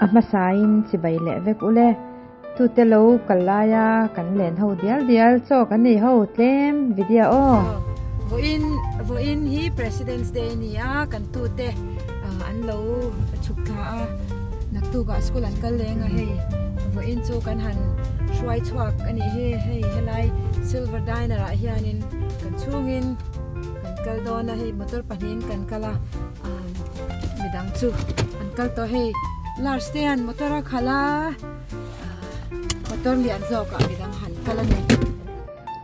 A hmasain chibai leh vek ule. Tute lo kal laia kan len ho dial dial chaw kan nei ho tlem video aw. Vawiin vawiin hi President's Day a ni a, kan tute an lo chhuk thla a, naktukah school an kal leng a hei vawiin chu kan han hruai chhuak a nih hi, hei helai Silver Diner ah hianin kan chhungin kan kal dawn a, hei motor pahnihin kan kal a, midang chu an kal tawh hei. Lars te an motor a khalh a, motor lian zawk ah midang han kal a ni.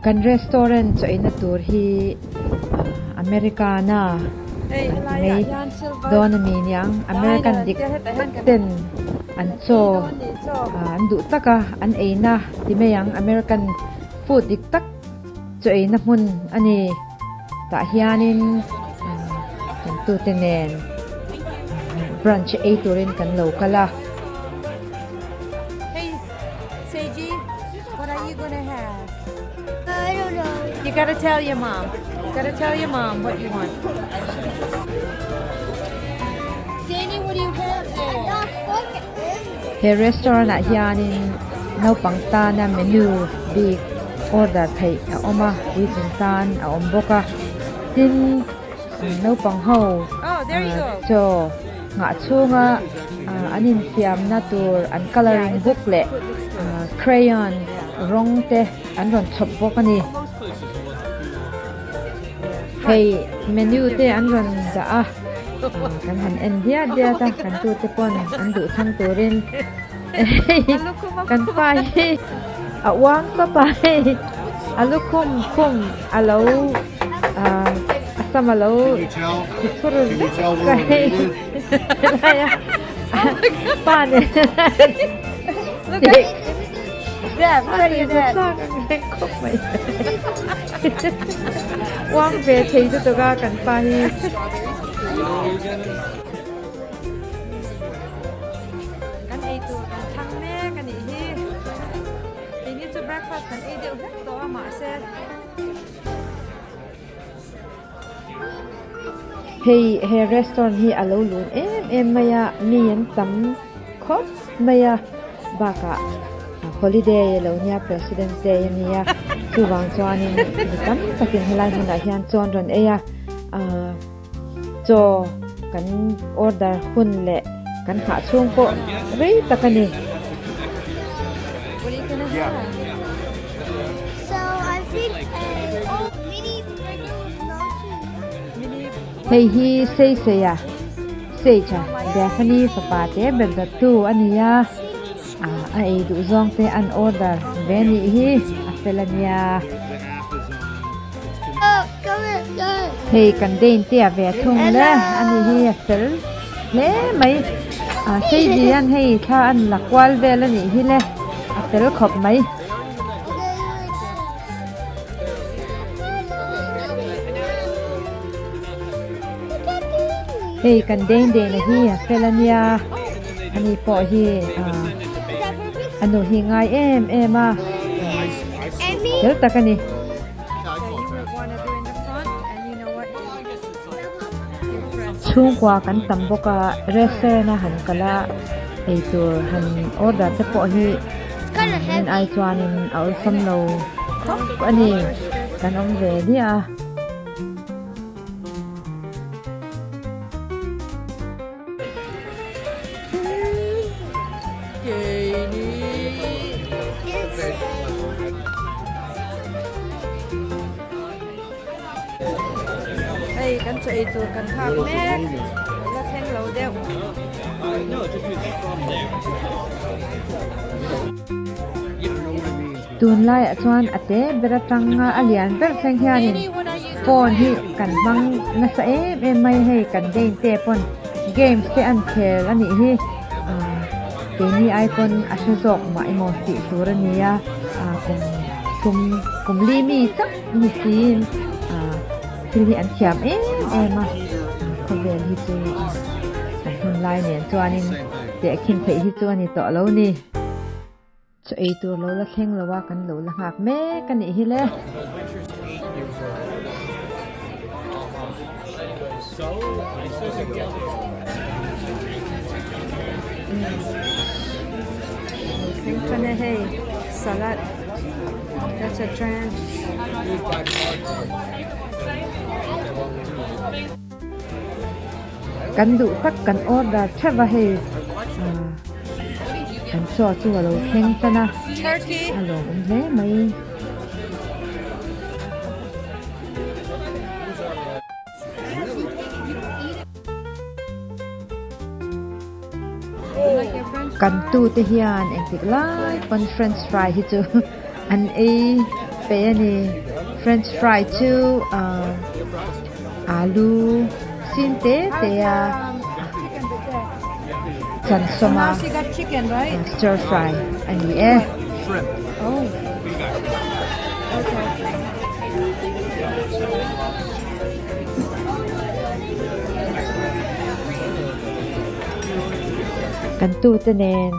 Kan restaurant chaw eina tur hi Americana an ti mai dawn a mi niang, American dik tak ten an chaw an duh tak a an eina ti mai ang, American food dik tak chaw eina hmun a ni. Tah hianin kan tute nen brunch ei turin kan lo kal a. Hey Seiji, what are you gonna have? I don't know. You gotta tell your mom. You gotta tell your mom what you want. Danny, what do you have there? He restaurant ah hianin naupang tana menu bik order theih a awm a, puitling tan a awm bawk a, tin naupang ho chaw nghah chhunga an infiamna tur an colouring book leh crayon rawng te an rawn chhawp bawk a ni. Hei menu te an rawn dah a, kan han en diat diat a, kan tute pawn an duh thlang turin kan pa hi a uang tawp a hei a lukhum khum a lo a sam a lo ti thur vek a hei helai a pa nen a inzawthlak ang reng khawp mai. Uang ve thei lutuk a kan pa hi. Kan ei tur kan thlang mek a nih hi. Keini chu breakfast kan ei deuh hlek tawh a mahse. Hei he restaurant hi a lo lun em em mai a, mi an tam khawp mai a, bakah holiday a lo nia President's Day a nia, chuvang chuanin mi tam takin helai hmunah hian chuan rawn ei a, ahh chaw kan order hun leh kan nghah chhung pawh rei tak a ni. Hei hi Seiseia, Sage-a, Bethany fapa te ber dawttu a ni a, a ei duh zawng te an order ve nih hi a fel a nia. Hei kan Dane te a ve thung le a ni hi a fel hle mai, Sage hian hei thla an la kual vel a nih hi le a fel khawp mai. Hei kan deng deng na hi a fel a nia ani pawh hi ah a nu hi ngai em em a fel tak a ni. Chhungkua kan tam bawk a restaurant a han kal a eitur han order te pawh hi min ai chuanin a awlsam lo khawp a ni kan awm ve diah a. Hei kan chaw ei tur kan nghak mek la thleng lo deuh. Tunlaiah chuan a te ber atanga a lian ber thleng hianin phone hi kan hmang nasa em em mai a hei kan game te pawn games te an khel a nih hi ah keini ai pawn a hre zawk mah emaw tih tur a ni a ah kum thum kum li mi chauh ni siin ah thil hi an thiam em em a khawvel hi chu kan hun lai nen chuanin tehkhin theih hi chu a ni tawh lo ni. Chaw ei tur lo la thleng lo a kan lo la nghak mek a nih hi le. Lo thleng tan e hei salad that's a trend. Kan duh tak kan order theuh a hei kan chaw chu a lo thleng tan a a lawmawm hle mai. Kan tute hian engtik lai pawn french fry hi chu an ei peih a ni. French fry chu ah alu sin te te a chan sawm a stir fry a ni e. Kan tute nen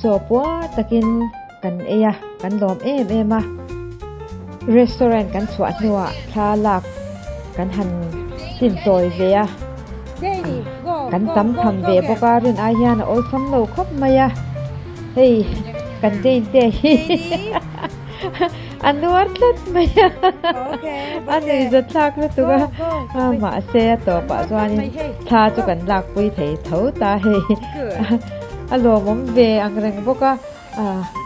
chaw puar takin kan ei a, kan lawm em em a. Restaurant kan chhuah hnuah thla lak kan han hlim tawi ve a, kan tam tham ve bawk a, rin ai hian a awlsam lo khawp mai a, hei kan Dane te hi a nuar tlat mai a, a nuihzat thlak lutuk a, mahse a tawpah chuanin thla chu kan lakpui thei tho ta hei, a lawmawm ve ang reng bawk a.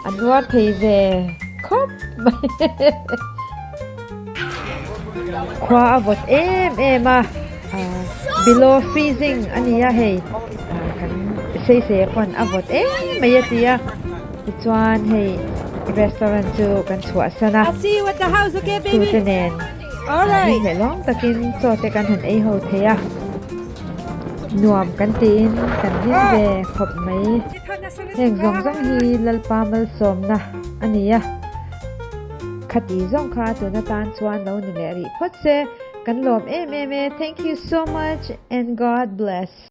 A nuar thei ve khawp mai. Khua a vawt em em a, below freezing a ni a hei kan saisei pawn a vawt em mai a ti a, tichuan hei restaurant chu kan chhuahsan a, tute nen hlim leh lawm takin chaw te kan han ei ho thei a, nuam kan tiin kan hlim ve khawp mai. Heng zawng zawng hi Lalpa malsawmna a ni a, khati zawng kha tun atan chuan lo ni leh rih phawt se, kan lawm em em e, thank you so much and God bless.